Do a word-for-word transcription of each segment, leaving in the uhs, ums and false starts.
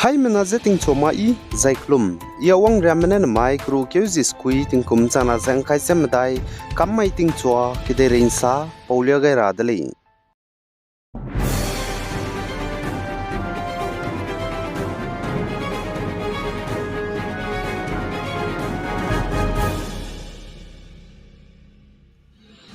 Haimena je tingchua ma i, zai kelum. I Awang Riamme ne nemai keru keu zi sekui tingkum changna ze ngkai ze medai, kam mai tingchua kedeirei nsa paulia gai ra de lei.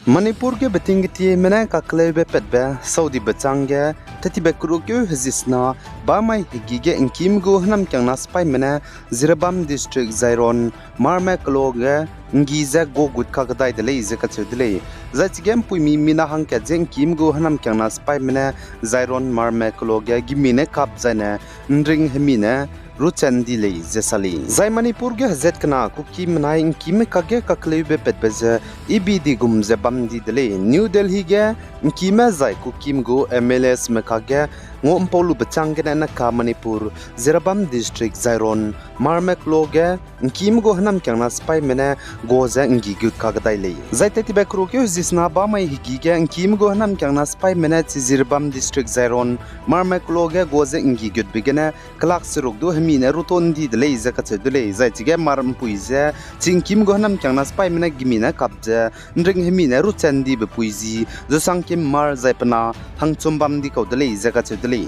Manipur ge beting ketieme ne kakleube patbe saudibe châng ge, tetibe keru keu hezisena bamai hegî ge ngkîme gu hênamkiangna sipaîme ne Jiribam District Zairon Marmeklo ge nggi ze ga gut kakedai de lei ze kacheu de lei. Zai chige mpuimi mina hangkat ze ngkîme gu hênamkiangna sipaîme ne Zairon Marmeklo ge gimi ne kap zaine nring hemi ne ruchen di lei ze sa lei. Zai Manipur ge hezat kena Kuki menai ngkîme kakge kakleube patbe ze ibi di gum ze bam di de lei. New Delhi ge ngkîme zai Kukime gu M L As me kakge ngua mpau lube châng gene neka Manipur, Jiribam District Zairon Marmeklo ge ngkîme gu hênamkiangna sipaîme ne ga ze nggi gut kakedai lei. Zai tetibe keru keu hezisena bamai hegî ge ngkîme gu hênamkiangna sipaîme ne chi Jiribam District Zairon Marmeklo ge ga ze nggi gutbe gene kelak seruk du hemi ne ruton di de lei ze kacheu de lei. Zai chige mar mpui ze chi ngkîme gu hênamkiangna sipaîme ne gimi ne kap ze nring hemi ne ruchen dibe pui zi, zusangkim mar zai pena hangchum bam di kau de lei ze kacheu de lei.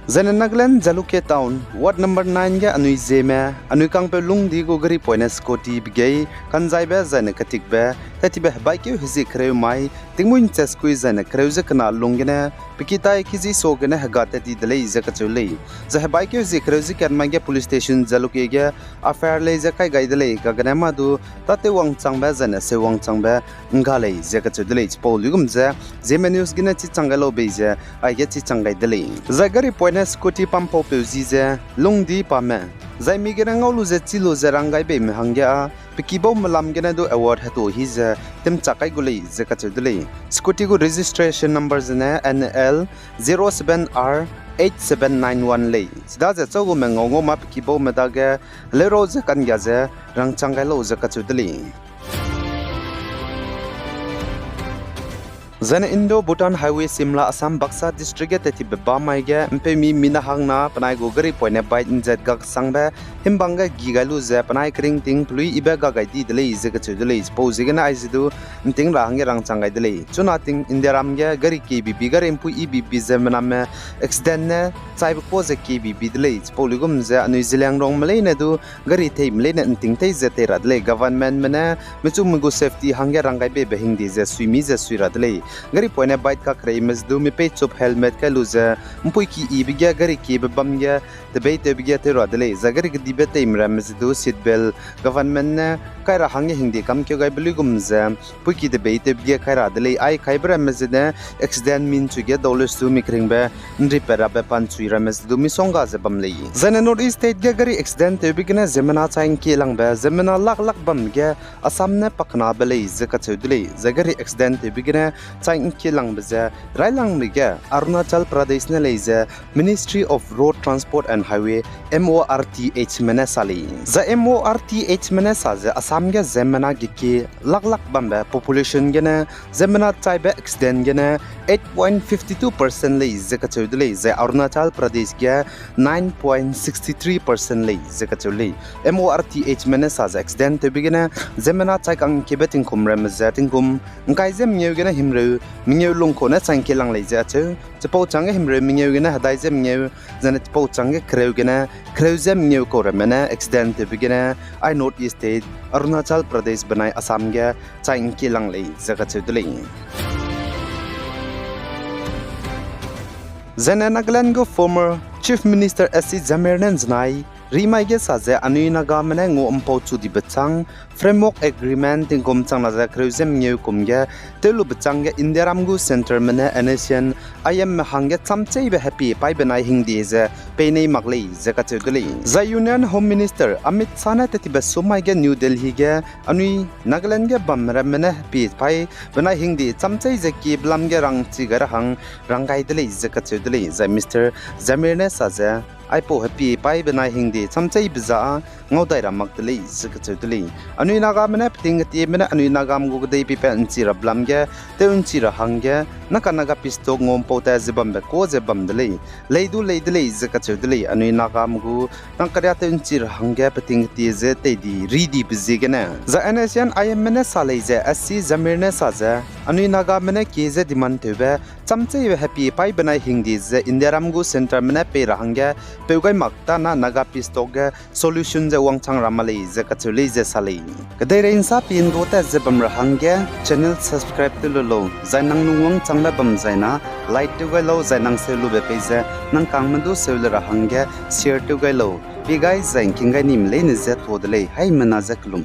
Zaine Nagaland Jalukie Town, Ward number nine ge anui Zeme, anui kangpeu Lungdi gu gari poine scooty begei kanzaibe zaine ketikbe, tetibe hebaikeu hezie kereu mai, tingmuî nche sekui zaine kereu ze kena lung gene, pe kitai kizi sa gene hega tat di de lei ze kacheu lei. Zai hebaikeu hezie kereu ze kat mai ge police station Jalukie ge F I R lei ze kai gai de lei, kagene mâ du tâtew wangchangbe zaine seu wangchangbe ngga lei ze kacheu de lei. Chipau luigum ze Zeme News gene chi chang gai lau bei ze, aige chi chang gai de lei. Zai gari poine scooty pampaupeu zi ze Lungdi pame, zai mi gene ngau lu ze chi lu ze rang gai beime hangge â pe kibaume lam gene du award hetu hi ze timchak kai gu lei ze kacheu de lei. Scooty gu registration number zene N L zero seven R eight seven nine one lei. Chidaze chau gume ngau ngau mâ pe kibaume dage heleurau ze kanggia ze rangchang gai lau ze kacheu de lei. Zaine Indo-Bhutan Highway Shimla Assam Baksa District ge tetibe bamai ge mpeumi mina hangna penai gu gari poine bike nzat gaksangbe himbang ge gi gai lu ze penai keringting peluî ibe ga gai di de lei ze kacheu de lei. Chipau ziegene aize du nting ra hangge rangchang gai de lei. Chuna ting Indiaram ge gari kebibi gari mpui ibibi ze mename accident ne chaibe kuâ ze kebibi de lei. Chipau luigum ze anui Zeliangrongme leine du gari teime leine nting tei ze tei ra de lei. Governmentme ne michume gu safety hangge rang gai beibe hingde ze suimi ze sui ra de lei. Gari poine bike kakereime ze du mi peichup helmet kai lu ze mpui ki ibe ge gari kiebe bam ge tebeitewbe ge tew ra de lei. Zai gari kedibe teime ramme ze du seat belt government ne kai ra hangge hingde kamkeu gaibe luigum ze mpui ki tebeitewbe ge kai ra de lei. Ai kaibe ramme zene accident mi nchui ge dau leu se du mi keringbe nripat rabe pa nchui ramme ze du misongga ze bam lei. Zaine North East State ge gari accident tewbe gene ziemmena chai ngkielangbe ziemmena lak lak bam ge Assam ne pakenabe lei ze kacheu de lei. Zai gari accident tewbe gene chai ngkielangbe ze railangbe ge Arunachal Pradesh ne lei ze Ministry of Road Transport and Highway, M O R T H me ne sa lei. Zai M O R T H me ne sa ze Assam ge ziemmena gekie lak lak bambe population gene ziemmena chaibe accident gene eight point fifty two percent lei ze kacheu de lei. Zai Arunachal Pradesh ge nine point sixty three percent lei ze kacheu lei. M O R T H me ne sa ze accident tewbe gene ziemmena chai kangkiebe tingkum ramme ze tingkum ngkai ze mengeu gene himreu mengeu lungkau ne chai ngkielang lei ze acheu. Chipau chângge himreu mengeu gene hedai ze mengeu, zaine chipau chângge kereu gene kereu ze mengeu kau ramme ne accident tewbe gene ai North East State, Arunachal Pradesh benai Assam ge chai ngkielang lei ze kacheu de lei. Zaine Nagaland gu former Chief Minister S C Jamir ne nzenai rimai ge sa ze anui Nagame ne ngua mpau chu dibe châng Framework Agreement tingkum changna ze kereu ze mengeu kum ge tewlube chângge Indiaram gu centreme ne N S C N I M me hangge chamcheibe hepie pai benai hingde ze peinei mak lei ze kacheu de lei. Zai Union Home Minister Amit Shah ne tetibe sumai ge New Delhi ge anui Nagaland ge bamramme ne hepie pai benai hingde chamchei ze kiebelam ge rangchi gai ra hang rang gai de lei ze kacheu de lei. Zai Mister Jamir ne sa ze aipau hepie paî benai hingde chamcheibe za â ngau dai ra mak de lei ze kacheu de lei. Anui Nagame ne peting ketieme ne anui Nagame gu kedei pipe ’nchi ra blam ge, tew ’nchi ra hangge, naka Naga Peace Talk ngampau ta ze bambe ka ze bam de lei. Lei du lei de lei ze kacheu de lei. Anui Nagame gu nang kariâ tew ’nchi ra hangge peting ketie ze tei di ri dibe ziegene. Zai NSCN-IMme ne sa lei ze, SC Jamir ne sa ze, anui Nagame ne kie ze demand tewbe, chamcheibe hepie paî benai hingde ze Indiaram gu centreme ne pei ra hangge, peu gai mak ta na Naga Peace Talk ge solution ze wangchang ra mak lei ze kacheu lei ze sa lei. Kedeirei ’nsa pindua tat ze bam ra hangge channel subscribe tew lu lau, zai nang lung wangchangbe bam zai na like tew gai lau, zai nang seu lube pei ze nang kangme du seu le ra hangge share tew gai lau. Pie gai zai ’ngking gai nime leine je tuâ de lei, haimena je kelum.